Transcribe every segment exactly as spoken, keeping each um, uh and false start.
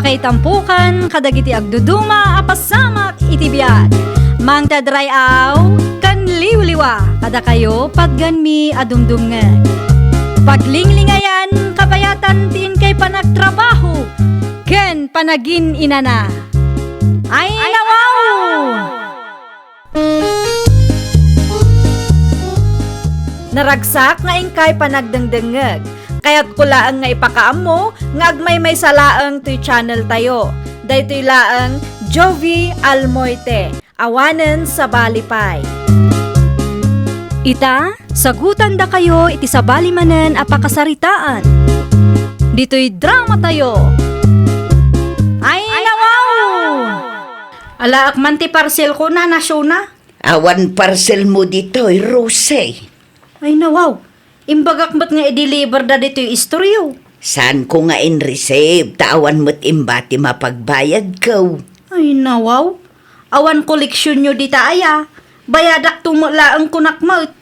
Maitampukan kadagiti agduduma a pasamak iti biag. Mangted ray-aw ken liwliwa kadakayo patgenmi a dumdumngeg. Paglinglingayan, kabayatan ti inkay panagtrabaho ken panagin-inana. Ay, nawaw! Naragsak nga inkay panagdengdengngeg. Kayatko laeng nga ipakaammo nga agmaymaysa laeng toy channel tayo. Daytoy laeng Jovie Almoite, awanen sabali pay. Ita, sagutandakayo iti sabali manen a pakasaritaan. Ditoy drama tayo. Ay, nawaw! Alaek man ti parcelko, Nana Shona. Awan parcelmo ditoy, Rose. Ay, nawaw. Imbagak met nga i-deliver da ditoy istoryo. Saanko nga in-receive, ta awan met imbati mapagbayadko. Ay, nawaw. Awan koleksionyo dita aya. Bayadakto met laeng kunak met.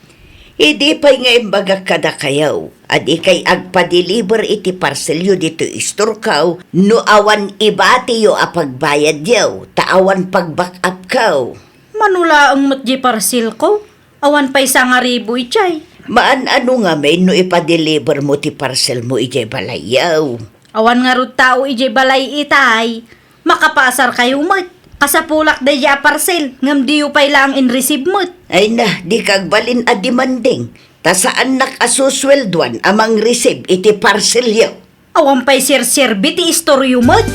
Idi pay nga imbagak kadakayo, a dikay agpa-deliver iti parcelyo ditoy istorko, no awan ibatiyo a pagbayadyo, ta awan pag-back upko. Mano laeng met di parcelko? Awan pay sangaribu idiay. Maan-ano ngamin no ipa-delivermo ti parcelmo idiay balayyo? Awan ngarud tao idiay balay itay. Makapaasarkayo met. Kasapulak daydiay a parcel, ngem diyo pay laeng in-receive met. Ay na, dika agbalin a demanding. Ta saannak a susueldoan a mang-receive iti parcelyo. Awan pay serserbi ti istoryo met.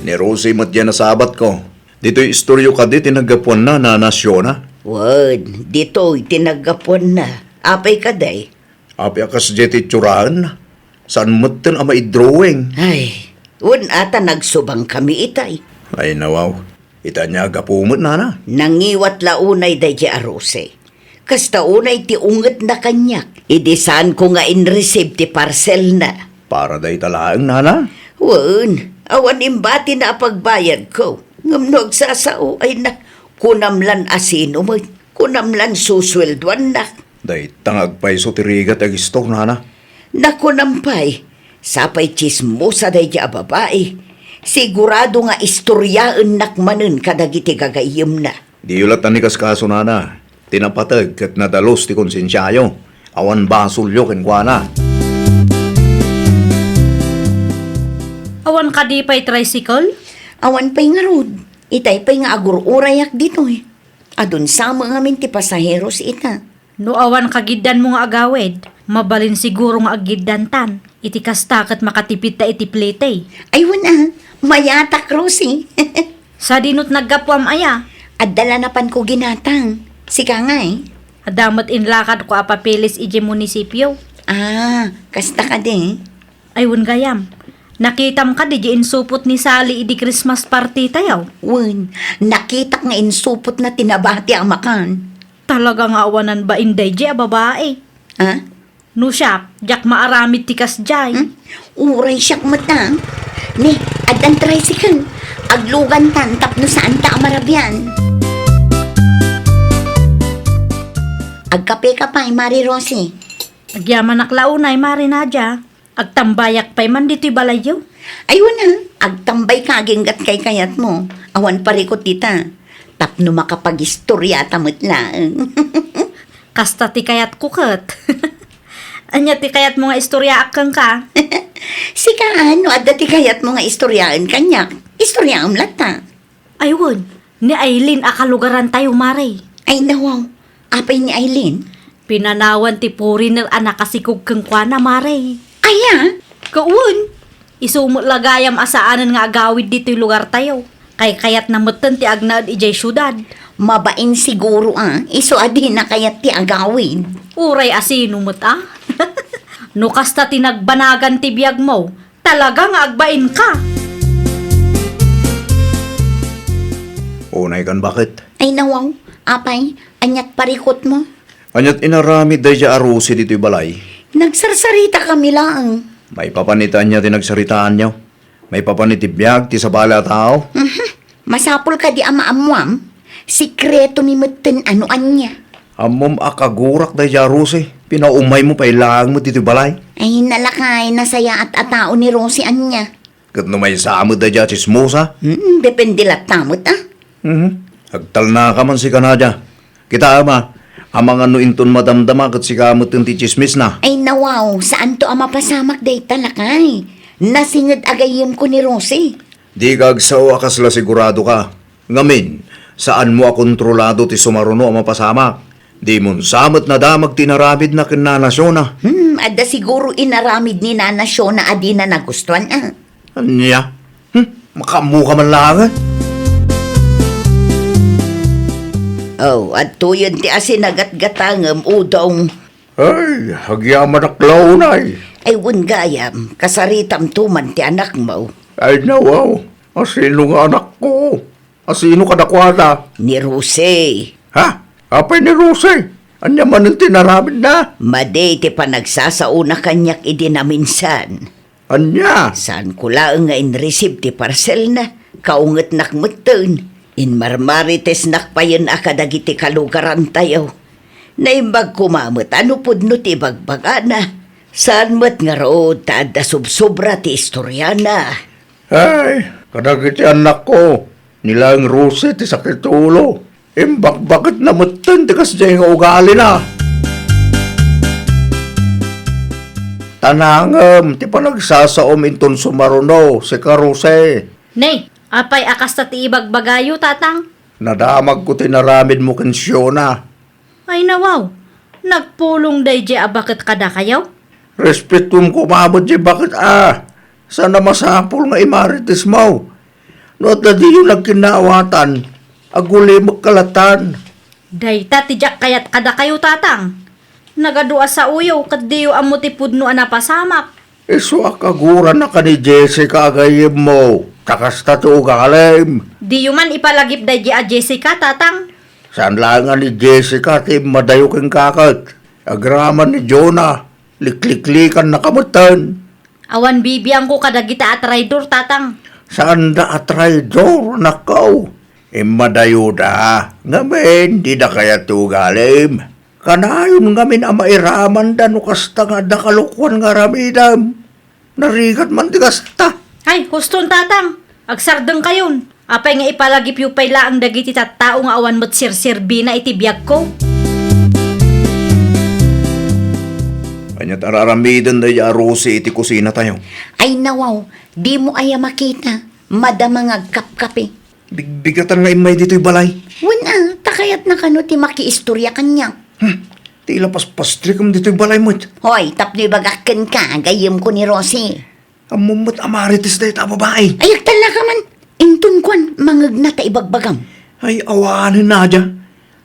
Ni Rosie met diay a nasabatko. Ditoy istoryo kadi ti naggapuanna, Nana Shona? Wen, ditoy ti naggapuanna. Apay kadi? Apay a kasdiay ti itsuraenna? Saan metten a maidrawing? Ay, wen a ta nagsubangkami itay. Ay, nawaw. Ita ania a gapu met, Nana? Nangiwat la unay daydiay a Rosie. Kasta unay ti ungetna kaniak, idi saanko nga in-receive ti parcelna. Para dayta laeng, Nana? Wen, awan imbatina a pagbayadko. Ngem no agsasao, ay na, kunam lan a sino met. Kunam lan susueldoannak. Dayta nga agpayso ti rigat ti agistor, Nana. Nakunam pay, sapay tsismosa daydiay a babai. Sigurado nga istoriaennak manen kadagiti gagayyemna. Diyo latta ni kaskaso, Nana. Ti napateg ket nadalus ti konsensiayo. Awan basolyo kenkuana. Awan kadi pay tricycle? Awan pay ngarud. Itay pay nga agur-urayak ditoy. Adun sa met ngamin ti pasaheros ita. No awan kagiddanmo nga agawid, mabalin siguro nga aggiddantan. Iti kasta ket makatipidta iti plete. Ay, wen a, mayatak, Rosie. Sadino ti naggapuam aya? Adda la napanko ginatang. Sika ngay? Adda met inlakadko a papeles idiay munisipio. Ah, kasta kadi? Ay, wen gayam. Nakitam kadi diay insupot ni Sally idi Christmas party tayo? Wen, nakitak nga insupotna ti nabati a makan. Talaga nga awanan bain daydiay a babai. Ha? No siak, diak maaramid ti kasdiay. Hmm? Uray siak met a. Ni, addan tricycle. Aglugantan tapno saanta a marabian. Agkapeka pay, Mari Rosie. Agyamanak la unay, Mari Nadia. Agtambayak pay man ditoy balayyo. Ay, wen a, agtambayka aginggat kaykayatmo. Awan parikut dita. Tapno makapagistoryata met laeng. Kasta ti kayatko ket. Ania ti kayatmo nga istoryaak kenka? Sika, no adda ti kayatmo nga istoryaen kaniak, istoryaem latta. Ay, wen, ni Aileen a kalugarantayo, Mari. Ay, nawaw. Apay ni Aileen? Pinanawan ti foreigner a nakasikog kenkuana, Mari. Aya? Kawen. Isu met la gayam a saanen nga agawid ditoy lugartayo. Kaykayatna metten ti agnaed idiay siudad. Mabain siguro a, isu a dina kayat ti agawid. Uray a sino met a? No kasta ti nagbanagan ti biagmo, talaga nga agbainka. Unay kan baket. Ay, nawaw. Apay, aniat parikutmo? Aniat inaramid daydiay a Rosie ditoy balay? Nagsarsaritakami laeng. Maipapan iti ania ti nagsaritaanyo? Maipapan iti biag ti sabali a tao? Mhm. Masapul kadi a maammuam? Sikreto ni metten a no ania. Ammom a kagurak daydiay a Rosie. Pinaumaymo pay laeng met ditoy balay. Ay, nalakay, nasayaat a tao ni Rosie ania. Ket no maysa met daydiay a tsismosa? Hmm, depende latta met, a. Mhm. Agtalnaka man sika, Nadia. Kitaem a, amangan no inton madamdama ket sika metten ti tsismisna. Ay, nawaw, saanto a mapasamak dayta, lakay. Nasinged a gayyemko ni Rosie. Dika agsao a kasla siguradoka. Ngamin, saanmo a kontrolado ti sumaruno a mapasamak. Dimon sa met nadamag ti inaramidna ken Nana Shona. Hmm, adda siguro inaramid ni Nana Shona a dina nagustuan, a. Ania? Hmm, makaammoka man laeng. Oh, adtoyen ti asinagatgatangem, Udong. Ay, agyamanak la unay. Ay, wen gayam, kasaritamto man ti anakmo. Ay, nawaw, asino nga anakko? Asino kadakuada? Ni Rosie. Ha? Apay ni Rosie? Ania manen ti inaramidna? Madi ti panagsasaona kaniak idi naminsan. Ania? Saanko laeng nga in-receive ti parcelna, kaungetnak metten. Inmarmaritesnak payen a kadagiti kalugarantayo. Naimbag koma met a no pudno ti ibagbagana. Saan met ngarud ta adda subsobra ti istoriana. Ay, kadagiti annakko, ni laeng Rosie ti sakit ti ulo. Imbakbaketna metten ti kasdiay nga ugalina. Ta nangem ti panagsasaom inton sumaruno, sika Rosie. Ne, apay a kasta ti ibagbagayo, Tatang? Nadamagko ti inaramidmo ken Shona. Ay, nawaw, nagpulong daydiay a baket kadakayo? Respetoem koma met diay baket a. Saan a masapul nga imaritesmo. No adda diyo nagkinnaawatan, agulimekka latan. Dayta ti diak kayat kadakayo, Tatang. Nagadu a saoyo ket diyo ammo ti pudno a napasamak. Isu a kagurannaka ni Jessica a gayyemmo, ta kasta ti ugalim. Diyo man ipalagip daydiay a Jessica, Tatang. Saan laeng a ni Jessica ti immadayo kenka ket agraman ni Jonah, likliklikaannaka metten. Awan bibiangko kadagita a traidor, Tatang. Saanda a traidor, anakko. Immadayoda, ngamin, dida kayat ti ugalim. Kanayon ngamin a mairamanda no kasta nga adda kalokoan nga aramidem. Narigat man ti kasta. Ay, huston, Tatang. Agsardengkayon. Apay nga ipalagipyo pay laeng dagiti tattao nga awan met serserbina iti biagko? Ania ti ar-aramiden daydiay a Rosie iti kusinatayo? Ay, nawaw, dimo aya makita. Madama nga agkapkapi. Bigbigatan nga immay ditoy balay. Wen a, ta kayatna kano ti makiistoria kaniak. Hmm, ti ila paspastrikem ditoy balay met. Hoy, tapno ibagak kenka, gayyemko ni Rosie. Ammom met a marites dayta a babai. Ay, agtallaka man. Inton kuan, mangegna ta ibagbagam. Ay, awanen, Nadia.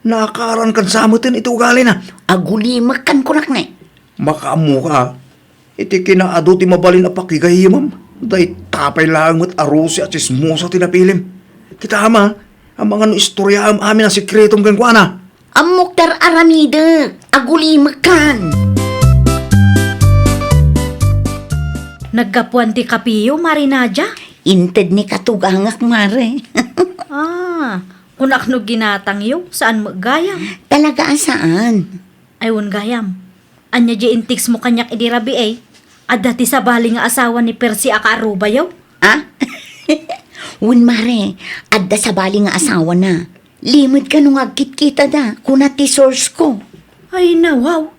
Naakarankan sa metten iti ugalina. Agulimekkan kunak ne. Makaammoka. Iti kinaadu ti mabalin a pakigayyemem, dayta pay laeng met a Rosie a tsismosa ti napilim. Kitaem a, amangan no istoriaem amin a sekretom kenkuana. Ammok ti ar-aramidek, agulimekkan. Naggapuan ti kapiyo, Mare Nadia? Inted ni katugangak, Mare. Ah, kunak no ginatangyo, saan met gayam? Talaga a saan. Ay, wen gayam. Ania diay intextmo kaniak idi rabii? Adda ti sabali nga asawa ni Percy a kaarubayo? Ah? Wen, Mare, adda sabali nga asawana. Limed kano nga agkitkitada, kuna ti source ko. Ay, nawaw.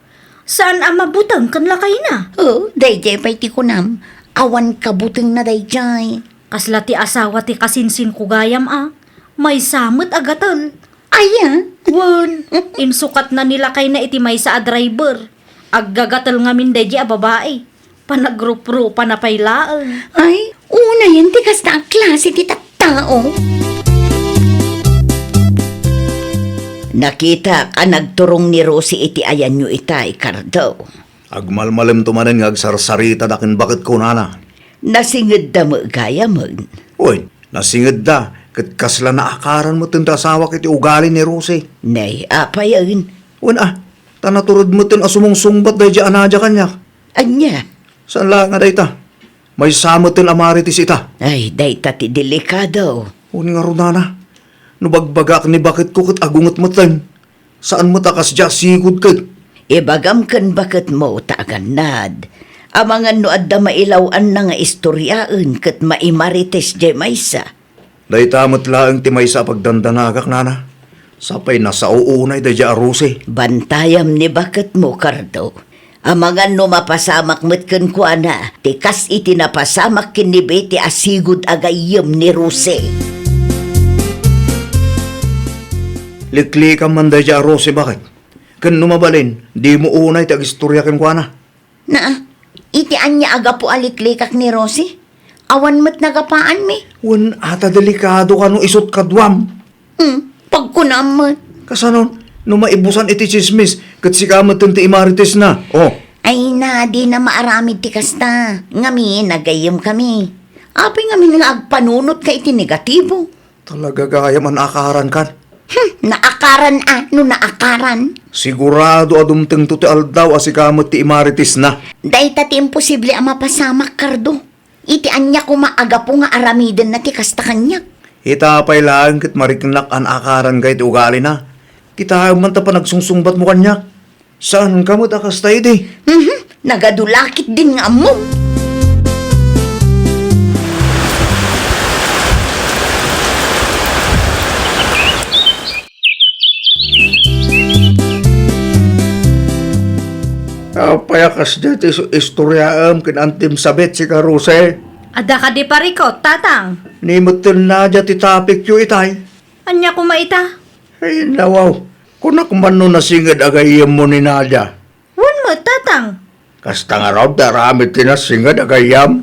Saan a mabuteng ken lakayna? Oh, daydiay pay ti kunam. Awan kabutengna daydiay. Kasla ti asawa ti kasinsinko gayam a, maysa met a gatel. Aya? Wen, insukatna ni lakayna iti maysa a driver. Aggagatel ngamin daydiay a babai. Panagrupropana pay laeng. Ay, unayen ti kasta a klase ti tattao. Nakitak a nagturong ni Rosie iti ayanyo ita, Ricardo. Agmalmalemto manen nga agsarsaritada ken baketko, nana. Nasingedda met gayamen. Wen, nasingedda, ket kasla naakaran metten ti asawak iti ugali ni Rosie. Nay, apayen? Wen a, ta natured metten a sumungsungbat daydiay a Nadia kaniak. Ania? Saan la nga dayta. Maysa metten a marites ita. Ay, dayta ti delikado. Wen ngarud, nana, no bagbagaak ni baketko ket agunget metten. Saan met a kasdiay a sigud ket. Ibagam ken baketmo ta agannad. Amangan no adda mailaw-anna nga istoriaen ket maimarites diay maysa. Dayta met laeng ti maysa a pagdandanagak, nana. Sapay nasao unay daydiay a Rosie. Bantayam ni baketmo, Cardo. Amangan no mapasamak met kenkuana ti kas iti napasamak ken ni Betty a sigud a gayyem ni Rosie. Liklikam man daydiay a Rosie, baket? Ken no mabalin, dimo unay ti agistoria kenkuana. Naa, iti ania a gapu a liklikak ni Rosie? Awan met nagapaanmi. Wen, ata delikado kano isut' kaduam. Hmm, pagkunam met. Kasano, no maibusan iti tsismis, ket sika metten ti imaritesna? Oh. Ay na, dina maaramid ti kasta. Ngamin, agayyemkami. Apay ngamin nga agpanunotka iti negatibo? Talaga gayam a naakarankan. Hmm, naakaran a, no naakaran. Sigurado a dumtengto ti aldaw a sika met ti imaritesna. Dayta ti imposible a mapasamak, Cardo. Iti ania koma a gapu nga aramidenna ti kasta kaniak? Ita pay laeng ket mariknak a naakaranka iti ugalina. Kitaem man ta panagsungsungbatmo kaniak. Saanka met a kasta idi? Mhm, nagadu la ketdin nga ammom. Apay a kasdiay ti is-, istoriaem ken antim sabit, sika Rosie? Adda kadi parikut, Tatang? Ni metten Nadia ti topicyo itay. Ania koma ita? Ay, nawaw. Kunak man no nasinged a gayyemmo ni Nadia. Wen met, Tatang. Kasta ngarud ti aramid ti nasinged a gayyem.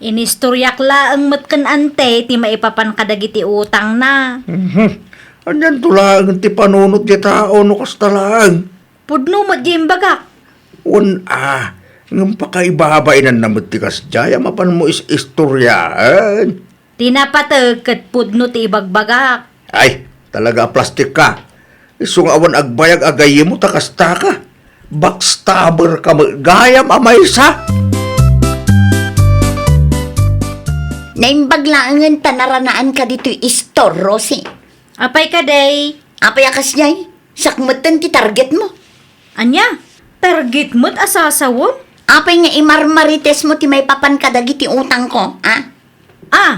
Inistoriak laeng met ken Ante ti maipapan kadagiti utangna. Mhm. Anianto laeng ti panunot ti tao no kasta laeng? Pudno met diay imbagak. Wen a, ngem pakaibabainanna met ti kasdiay a mapanmo is-istoriaen. Ti napateg ket pudno ti ibagbagak. Ay, talaga a plastikka. Isu nga awan agbayag a gayyemmo ta kastaka. Backstabberka met gayam a maysa. Naimbag laengen ta naranaanka ditoy istor, Rosie. Apay kadi? Apay a kasdiay? Siak metten ti targetmo. Ania? Target met a sasawem? Apay nga imarmaritesmo ti maipapan kadagiti utangko, a? Ah!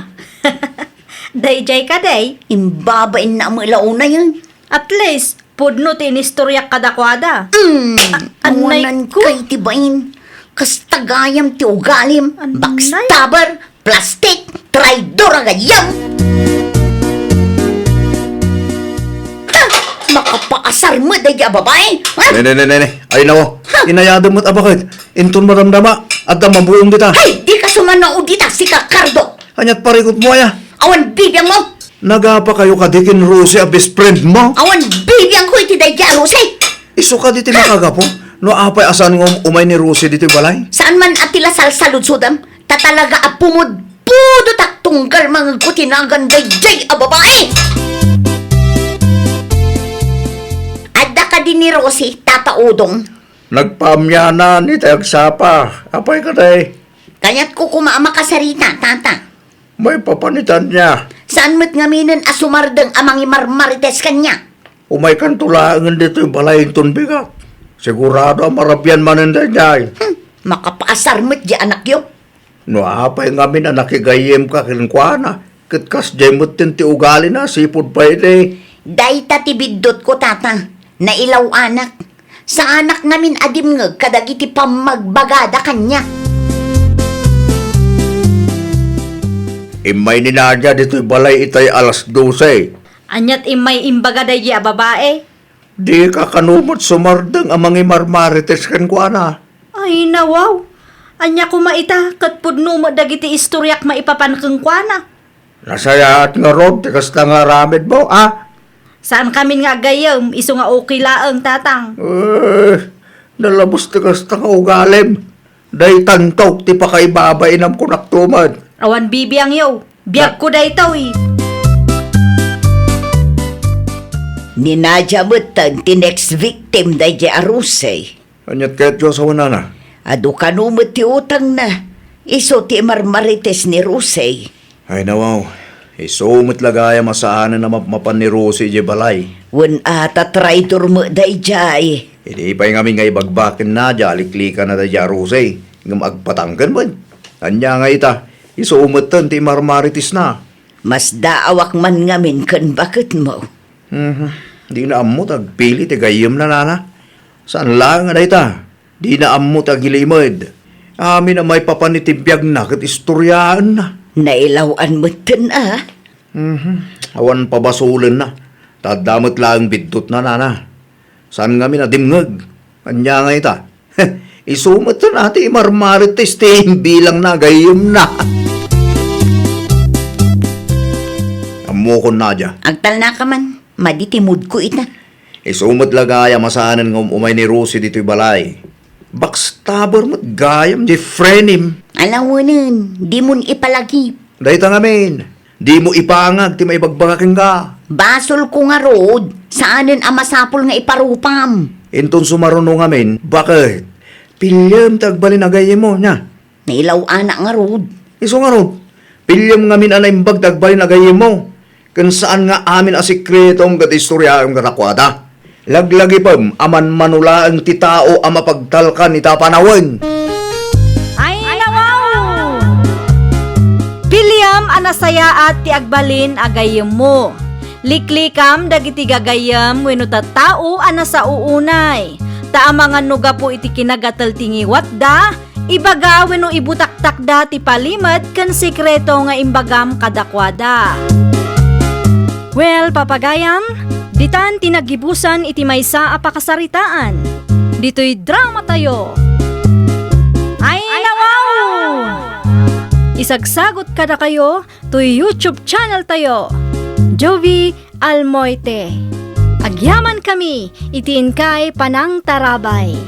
Daydiay kadi? Imbabainna met la unay, eh. At least, pudno ti inistoriak kadakuada. Mm, Annay awanan ko. Kay ti bain. Kasta gayam ti ugalim. Annay. Backstabber. Plastik! Traidor a gayyem! Ha! Makapaasar met daydi a babai! Ha? Ne, ne, ne, ne, ne. Ay, nawa. Ha? Inayadem met a baket. Inton madamdama, adda mabuong dita. Hay, dika sumannao dita, sika Cardo! Aniat parikutmo aya? Awan bibiangmo! Nagapakayo kadi ken Rosie a best friend mo? Awan bibiangko iti daydi a Rosie! Isu kadi ti makagapu no apay a saan nga um-, umay ni Rosie ditoy balay? Saan man a ti la salsaludsodem, ta talaga a pumudpudotak tunggal mangegko ti nagan daydiay a babai! Adda kadi ni Rosie, Tata Udong? Nagpaamyanan iti agsapa. Apay kadi? Kayatko koma a makasarita, Tata. Maipapan ita ania? Saan met ngaminen a sumardeng a mangimarmarites kaniak? Umaykanto laengen ditoy balay inton bigat. Sigurado a marabian manen daydiay. Hmm, makapaasar met di anakyo. No apay ngamin a nakigayyemka kenkuana, ket kasdiay metten ti ugalina, sipud pay idi. Dayta ti biddutko, Tata. Nailaw-anak. Saanak ngamin a dimngeg kadagiti pammagbagada kaniak. Immay ni Nadia ditoy balay itay alas dose. Aniat immay imbaga daydi a babai? Dika kano met sumardeng a mangimarmarites kenkuana? Ay, nawaw. Ania koma ita, ket pudno met dagiti istoriak maipapan kenkuana. Nasayaat ngarud ti kasta nga aramidmo, a? Saankamin nga agayyem, isu nga okay laeng, Tatang. Eh, nalabos ti kasta nga ugalim. Daytanto ti pakaibabainam, kunakto met. Awan bibiangyo. Biagko daytoy. Ni Nadia metten ti next victim daydi a Rose. Aniat kayatyo a sawen, nana? Adu kano met ti utangna. Isu ti imarmarites ni Rose. Ay, nawaw. Isu met la gayam a saanen a mapmapan ni Rosie idiay balay. Wen a ta traitor met daydiay. Idi pay ngamin nga ibagbaken na dia a liklikanna daydiay a Rosie, ngem agpatangken met. Ania nga ita, isu metten ti imarmaritisna. Masdaawak man ngamin ken baketmo. Mhm. Dina ammo ta agpili ti gayyemna, nana. Saan laeng a dayta. Dina ammo ti agilimed. Amin a maipapan iti biagna ket istoriaenna. Nailaw-an metten a. Mhm. Awan pabasolenna. Ta adda met laeng biddutna, nana. Saan ngamin a dimngeg. Ania nga ita? Isu met a ti imarmarit ti stem bilangna a gayyemna. Ammokon, Nadia. Agtalnaka man. Madi ti moodko ita. Isu met la gayam a saanen nga um-umay ni Rosie ditoy balay. Backstabber met gayam di frenem. Alawenen, dimon ipalagip. Dayta ngamin, dimo ipangag ti maibagbaga kenka. Basolko ngarud, saanen a masapul nga iparupam. Inton sumaruno ngamin, baket? Piliem ti agbalin a gayyemmo, nia? Nailaw-anak ngarud. Isu ngarud, piliem ngamin a naimbag ti agbalin a gayyemmo. Ken saan nga amin a sekretom ket istoriaem kadakuada. Laglagipem a manmano laeng ti tao a mapagtalkan ita a panawen. Ay, nawaw! Piliem a nasayaat ti agbalin a gayyemmo. Liklikam dagiti gagayyem wenno tattao a nasao unay. Ta amangan no gapu iti kinagatel ti ngiwatda, ibaga wenno ibutaktakda ti palimed ken sekreto nga imbagam kadakuada. Well, papagayam, ditan ti naggibusan iti maysa a pakasaritaan. Ditoy dramatayo. Ay, nawaw! Isagsagot kadakayo toy YouTube channel tayo, Jovie Almoite. Agyamankami iti inkay panangtarabay.